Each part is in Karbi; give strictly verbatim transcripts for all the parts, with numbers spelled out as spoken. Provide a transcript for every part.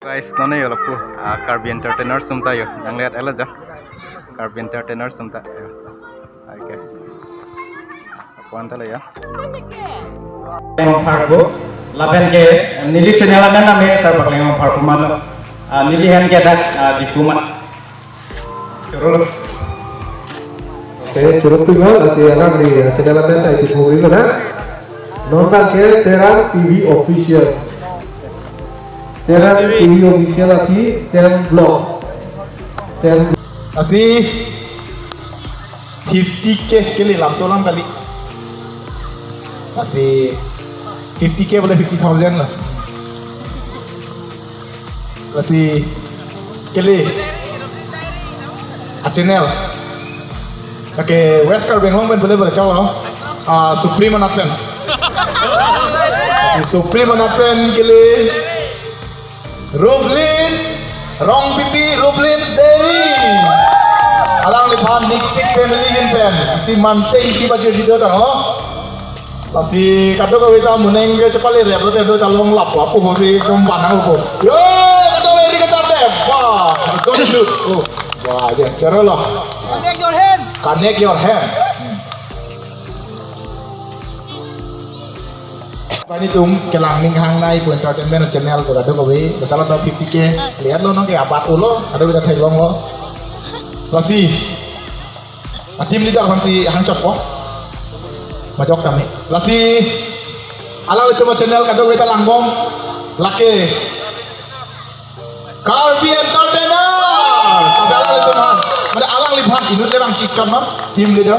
Guys, non yo lapu, ah, Karbi Entertainer atum ta yo. Nangli at ela ja. Karbi Entertainer atum ta yo. Okay. Apo anta le ya. Yang pharpo, lapen ke neli channel amen name sar paklang yang pharpo man. Ah, neli han ke dak, ah, Diphu man. Choro. Okay, choro pi mal, lasi alangli, ah, channel amen ta Diphu pi mal, ha? Non abang ke Terang T V Official. Terang T V Official aphi Sam Vlogs. Sam. Lasi fifty K kele lamso alam kali. Lasi fifty K bole fifty thousand lo. Lasi kele a channel. Okay, West Karbi Anglong pen bole bole chalo. Ah, Supreme anat pen. Lasi Supreme anat pen kele Rublin, Rongpipi, Rublin's Dairy. Alangliphan Niksik family ahin pen. Si manpeng kiba jirji do tang, oh. Lasi kadokave ta moneng ke chepale rep lo te do ta long lap apo ho si dum banang apo. Yo, kadokave ri kachardet. Wah, go to shoot. Oh, wah, ya, choro lo. Connect your hand. Connect your hand. Panitum kelang ning hang nai pu entertainment channel ko kadokave. Besala do fifty K. Lihat lo nang ke abat ulo, kadokave ta theklong lo. Lasi. A team leader aphan si hang chotpo. Majok kami. Lasi alanglitum a channel kadokave ta langbom. Lake Karbi Entertainer. Lasi alanglitum aphan. Mane alangliphan inut le bang kik chot ma team leader.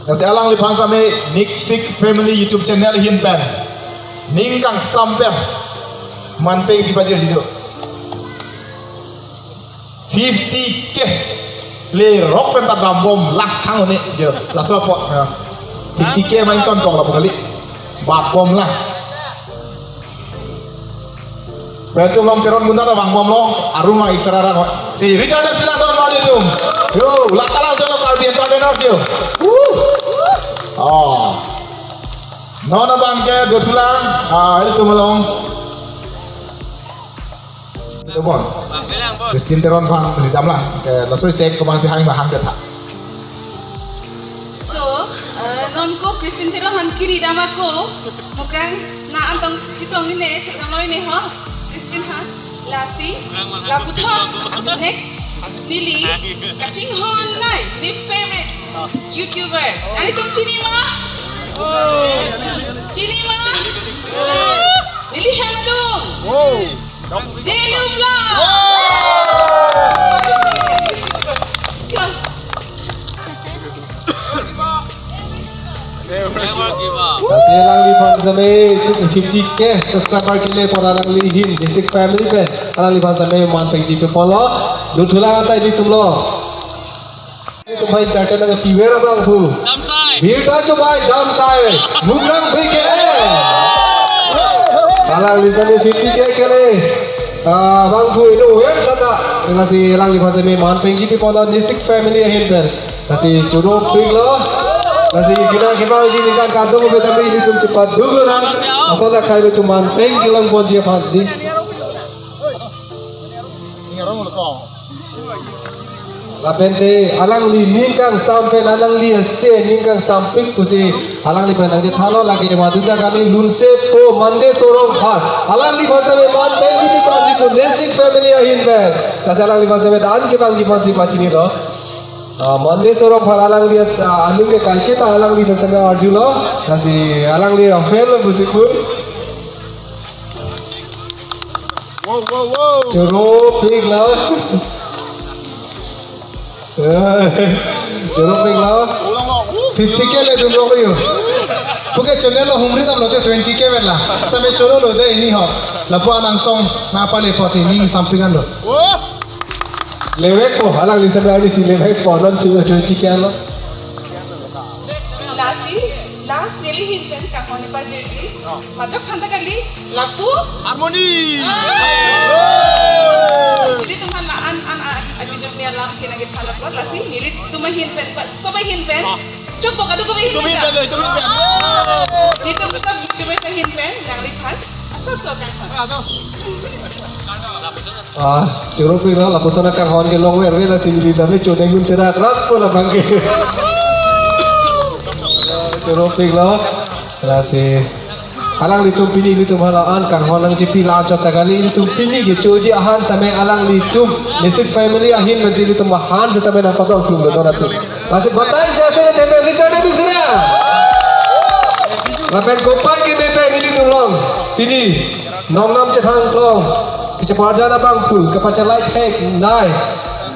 Lasi alangliphan kami Niksik Family YouTube channel ahin pen. Ning kangsam pen. Manpeng kiba jirji do. Fifty K. Le rok pen ta dambom lang thang ni. Jo, laso apo. Ya. Fifty K main ton kong lapu kali. Bat bom lang. Pen atum Long Teron Gunda ta vang bom lo. Aruma ik sarara ko. Si Richard Deb si lang ton mal atum. Yo, lata lang jalo Karbi Entertainer jo. Wuh. Oh. Non abang ke dothulang. Ah, atum along. Itu bon. Bang, bilang, bon. Christine Teron aphan ridam lang. Ke laso sek ko bang si hang ma hang ke tha. So, eh, non ko Christine Teron aphan kiridam ako. Mukrang na antong chetong ne, chetong loi ne ho. Christine aphan. Lasi, lapu thot, next, neli, kachinghon nai, the favorite YouTuber. Nanglitum chini ma? Chini ma? Neli hem adung. Wow. Jelu Vlog. Wow. Never give up. Lasi alangliphan same fifty K subscriber kele pon alangli ahin Niksik family pen. Alangliphan same manpeng ji tu polo. Dothulang atai di tumlo. Tum hai entertainer ke piver abang pu. Damsai. Birta Chobai Damsai. Mukrang B K A. Alangli same fifty K kele. Ah, bang pu inu wet lata. Lasi alangliphan same manpeng ji tu polo Niksik family ahin pen. Lasi choro pik lo. Lasi kina kibang ji nikan kadung beta me ilitum cepat dulu nang. Asal dak kai ilitum manpeng kelong pon ji aphan di. Lapen te alangli ning kangsam pen alangli ase ning kangsam pik pusi alangliphan nangchethanlo lake madu ta kali lunse po Mande Sorong aphan. Alangliphan same manpeng ji tu pon ji tu Niksik family ahin pen. Lasi alangliphan same dan kibang ji pon si pachini lo. Ah, Mande Sorong aphan alangli, ah, anung ke kaike ta alangli same arjulo. Lasi alangli aphan lo pusi kun. Wow, wow, wow. Choro pik lo. Choro pik lo. Ulang lo. Fifty K le dun ro yo. Puke channel lo humri tam lo te twenty K vet la. Tame choro lo de ini ho. Lapu angsong nangpale pusi ning sampingan lo. Wow. Levek po, alangli same arni si levek po, non twenty K lo. Lasi, last neli ahin pen kanghon pajirji. Majok aphan ta kali, lapu. Harmony. Ah. Hey. Nelitum aphan la an, an, an, an, bijok ni alam kena git aphan lapu. Lasi, nelitum ahin pen, pa, sob ahin pen. Ah. Chok po kadokave ahin pen. Itum ahin pen, itum ahin pen. Ah. Nelitum sob YouTuber ahin pen, nangliphan. Ah, choro pik lo, lapuson akanghon ke longverve, lasi neli tame chodeng dun sera krap po labang ke. Choro pik lo, lasi alanglitum pini ilitum hala an kanghon nangchepi la chot ta kali, ilitum pini kechoji ahan tame alanglitum Nisik family ahin pensi ilitum ahan setame nangpatong klum do atum. Lasi batai jase Tembek Richard Tembek sera. Lapen kopai keme pen ilitum along pini nongnam chethang klong kecheparjan abangphu kapachalai thek nai.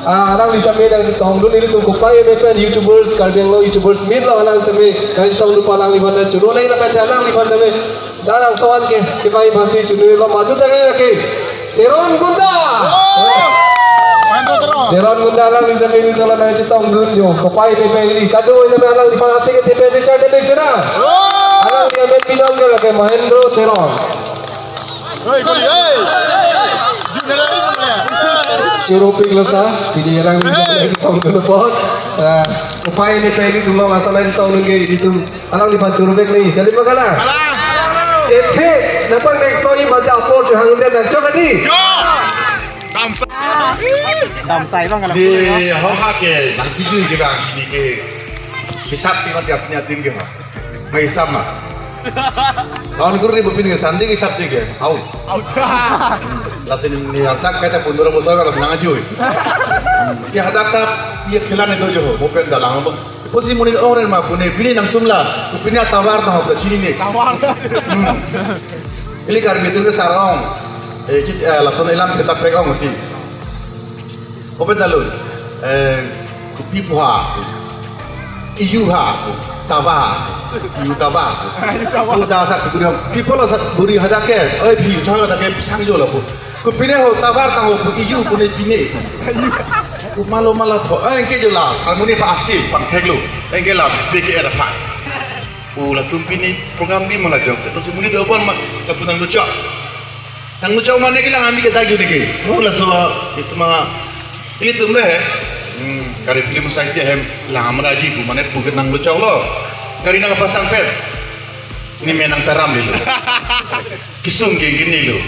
Ah, alangli tame nangchetongdun ilitum kopai keme pen YouTubers, Karbi Anglong YouTubers meet lo, alangli tame nangchetongdun pu alangliphan ta choro nai lapen alangliphan tame dak langso-an ke, kepai bhante chunui lo madu ta ke, ke. Teron Gunda. Teron Gunda alangli tame ilitum along nangchetongdun jo. Kopai keme pen ili. Kadokave tame alangliphan ase ke Tembek Richard Tembek sera. Alangli amen binong ke lake Mahendro Teron. Hei, kuli, hei. Jumela ini kuli. Choro pik lo sa, pini alangli tame nangchetongdun apot. Ah, kopai keme pen ilitum along asal nangchetongdun ke ilitum alangliphan choro pik ni, kali ma kalang? Kalang. Ethe, nangpang next song ni baja apor chu hangdun nangchok ani? Chok. Damsai. Damsai bang kalang. Di, ho ha ke, nangkijui ke bang, ini ke. Hisap ke mati apni atin ke ho. Ngai hisap ma. Lawan guru ni bupin ke sandi ke hisap ke. Au. Au cha. Lasi ni artak kaita pundura bosa kalau nangkijui. Ke hadak ta, ye khilan itu jo, bupen dalang apa. Pusi monit ong ren ma pune pini nangtum la, pini atovar ta hok chinine. Tovar. Hmm. Ili Karbi atum ke sarong. Eh, kit, eh, lason ilam kita pek ong ti. Open dalu. Eh, kopi puha. Iyu ha. Tava. Iyu tava. Iyu tava. Udah sat guri. People sat guri hadak ke. Oi, pi, chang hadak ke, sang jo la pu. Kopine ho tovar ta ho pu iyu pune pine. Ku malo malo tho. Eh, anke jo la, harmoni pa asti, pangthek lo. Anke la, beke ada pa. Ku latum pini program ni malah jok. Terus muni do pon ma, latum nangluchok. Nangluchok mane ke lang ami ke dak judi ke. Oh, laso, itu ma, ilitum le. Hmm, kari film saite hem, lang amra ji ku mane pu ke nangluchok lo. Kari nangpasang pen. Ni menang taram lilo. Kisung ke gini lo.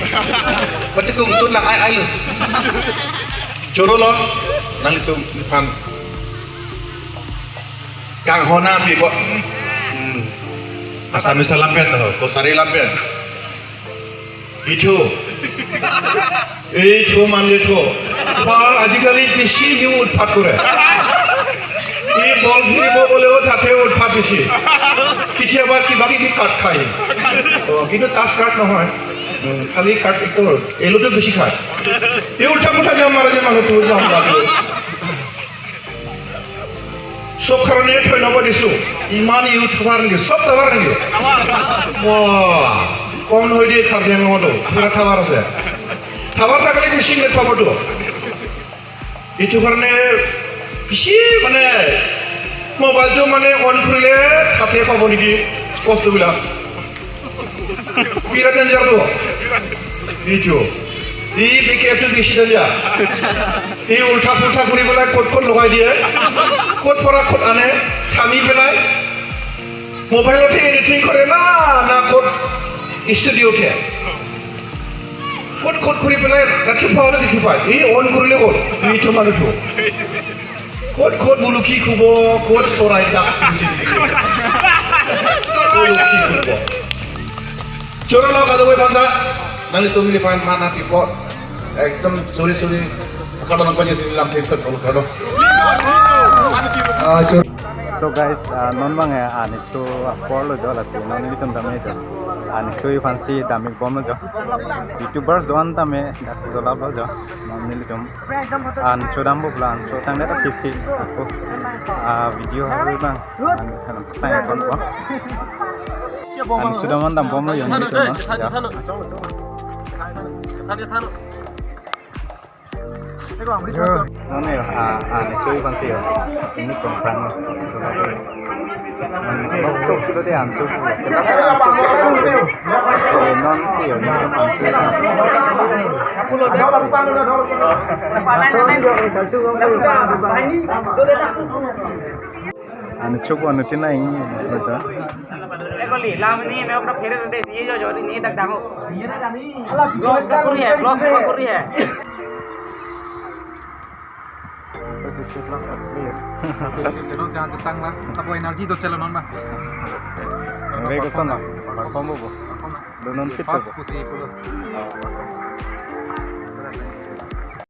Pati kung tun lang ai ai lo. Choro lo. Nanglitum niphan. Kanghon nangpi ko. Hmm. Assamese lapen to, Kachari lapen. Ithu. Ithu mane ithu. Ba আজিকালি বেছি ইউ উৎপাত কৰে। এই বল খেলিব গ'লেও তাতে উৎপাত বেছি। কেতিয়াবা কিবা কিবি কাট খায়। অ, কিন্তু তাছ কাট নহয়। উম, খালি কাট একটু এলোটো বেছি খায়। এই উল্টা পুল্টা জাম মাৰে যে মানুহটো জাম লাগে। সব কাৰণে ধন্যবাদ দিছো। ইমান ইউ থাভাৰ নেকি? সব থাভাৰ নেকি? বাহ, কম নহয় দেই, খাদ্য মতো পুৰা থাভাৰ আছে। থাভাৰ থাকিলে বেছি নেট পাবতো। এইটো কাৰণে বেছি মানে মোবাইলটো মানে অন কৰিলে তাতে পাব নেকি বস্তুবিলাক। বিৰাট ডেঞ্জাৰ তো। এইটো। এই বিকেটটো বেছি ডেঞ্জাৰ। এই উল্টা পুল্টা কৰি পেলাই ক'ত ক'ত লগাই দিয়ে, ক'ত পৰা ক'ত আনে, থামি পেলাই মোবাইলতে এডিটিং কৰে না, না ক'ত ষ্টুডিঅ'তে। ক'ত ক'ত কৰি পেলাই ৰাতিপুৱা হ'লে দেখি পায়। এই অন কৰিলে হ'ল। এইটো মানুহটো। Kot kot bulu ki kubo, kot sorai dak. Bulu ki kubo. Choro lo kado we banda, nanglitum neliphan mana pipo. Ekdom sorry sorry. Kalau nampak jadi lam pintar kalau kalau. Ah, choro. So guys, ah, non bang ya, ani chu apor lo jo lasi, non nelitum dam-ik jo. Ani chu aphansi dam-ik bom lo jo. YouTubers do-an tame, dak si dolap lo jo. Non nelitum an chodam bupla, an chodam le ta kisi ako. Ah, video ha bang. An tang kon kon. An chodam an dam bom lo yon di kon. Ya. Nane, ah, ah, ni chu aphansi yo. Ini kompran. Nok sok silo de an chu. So, non si yo, ni an chu. Anu chok anu tina ini baca. Eko li, lam ni, main apna phere de, ni jo jo ni dak dang ho. Vlog kuri hai, vlog kuri hai. Sabo energy do chalo non ba. Perform bo. Donon first pusi pulo.